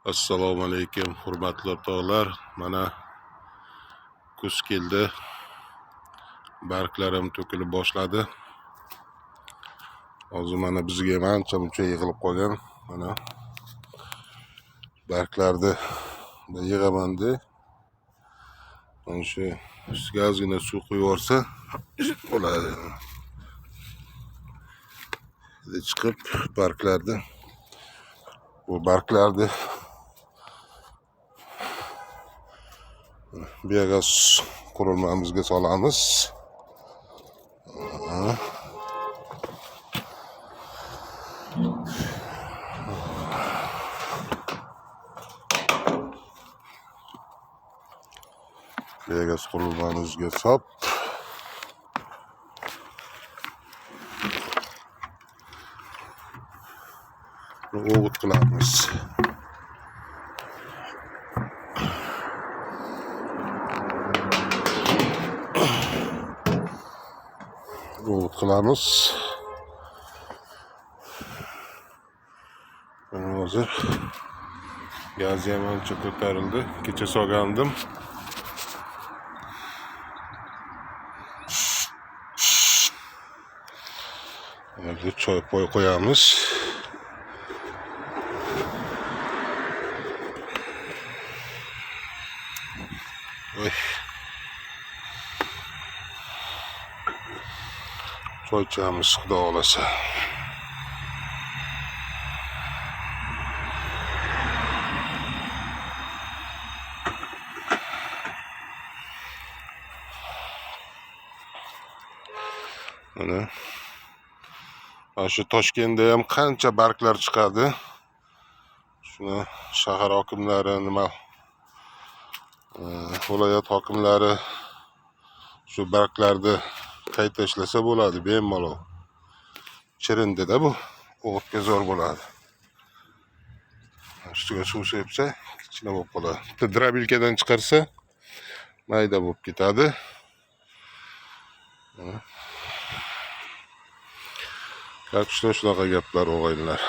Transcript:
Assalomu alaykum, hurmatli o'rtoqlar. Mana kuz keldi. Barglarim to'kilib boshladi. Hozir mana bizga ham ancha muncha yig'ilib qolgan. Mana barglarni yig'aman deb mana shu ustiga ozgina suv quyib yuborsa bo'ladi. Chiqib barglarni, bu barglarni biogaz qurilmamizga solamiz. Biogaz qurilmamizga solib o'g'it qilamiz. O'g'it qilamiz. Mana hozir gazi ham ancha ko'tarildi. Kecha solgandim. Mana bu choy poy qo'yamiz. Oy. Choy ichamiz, xudo xohlasa. Mana shu Toshkentda ham qancha barglar chiqadi. Shuni shahar hokimlari, nima viloyat hokimlari shu barglarni qayta ishlasa bo'ladi bemalol. Chirindida bu o'g'itga zo'r bo'ladi. Ustiga suv sepsa kichkina bo'lib qoladi. Bitta drobilkadan chiqarsa mayda bo'lib ketadi. Так что shunaqa gaplar, og'aynilar.